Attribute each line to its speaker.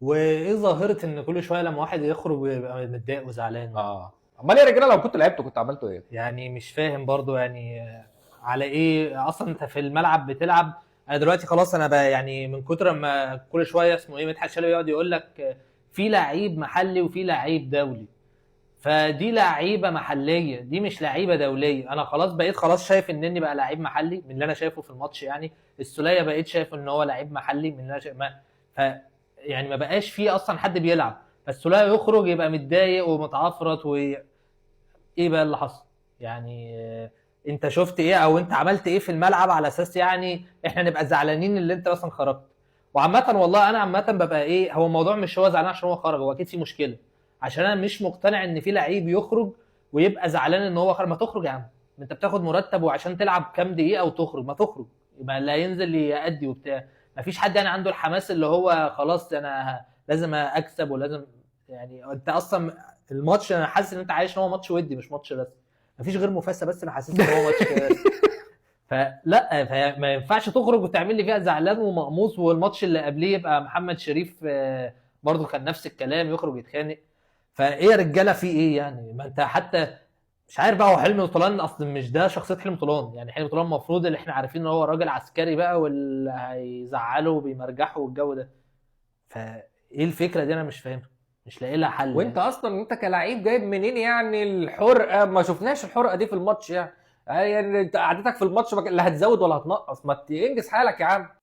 Speaker 1: وايه ظاهره ان كل شوية لما واحد يخرج ويبقى متضايق وزعلان؟
Speaker 2: امال يا رجاله لو كنت لعبته كنت عملته ايه؟
Speaker 1: يعني مش فاهم برضو يعني على ايه اصلا انت في الملعب بتلعب. انا دلوقتي خلاص انا بقى يعني من كتر ما كل شوية اسمه ايه مدحت شلبي يقعد يقول لك في لعيب محلي وفي لعيب دولي، فدي لعيبة محليه دي مش لعيبة دولية. انا خلاص بقيت خلاص شايف ان اني بقى لعيب محلي من اللي انا شايفه في الماتش، يعني السوليه بقيت شايف ان هو لعيب محلي من اللي انا شايف ما ف يعني ما بقاش فيه اصلا حد بيلعب، فالسوليه يخرج يبقى متضايق ومتعفرت و ايه بقى اللي حصل؟ يعني انت شفت ايه او انت عملت ايه في الملعب على اساس يعني احنا نبقى زعلانين اللي انت مثلا خرجت؟ وعامة والله انا عامة ببقى ايه، هو الموضوع مش هو زعلان عشان هو خرج، هو اكيد في مشكلة، عشان انا مش مقتنع ان في لعيب يخرج ويبقى زعلان ان هو خرج. ما تخرج يا عم، انت بتاخد مرتب وعشان تلعب كام دقيقة وتخرج، ما تخرج، يبقى اللي هينزل يأدي وبتاع. ما فيش حد يعني عنده الحماس اللي هو خلاص انا لازم اكسب ولازم، يعني انت اصلا الماتش انا حاسس ان انت عايش ان هو ماتش ودي مش ماتش رسمي، مفيش غير مفاسة بس اللي حاسس ان هو ماتش رسمي. فلا، فما ينفعش تخرج وتعمل لي فيها زعلان ومقموص، والماتش اللي قبليه يبقى محمد شريف برضه كان نفس الكلام يخرج يتخانق. فايه يا رجاله في ايه يعني؟ ما انت حتى مش عارف بقى هو حلمي طولان اصلا مش ده شخصية حلمي طولان، يعني حلمي طولان المفروض اللي احنا عارفين ان هو راجل عسكري بقى واللي هيزعله وبيمرجحه والجو ده، فايه الفكرة دي؟ انا مش فاهمها، مش لاقي لها حل.
Speaker 2: وانت
Speaker 1: يعني
Speaker 2: اصلا انت كلاعب جايب منين يعني الحرقة؟ ما شفناش الحرقة دي في الماتش يعني. يعني انت قعدتك في الماتش لا هتزود ولا هتنقص، ما تنجز حالك يا عم.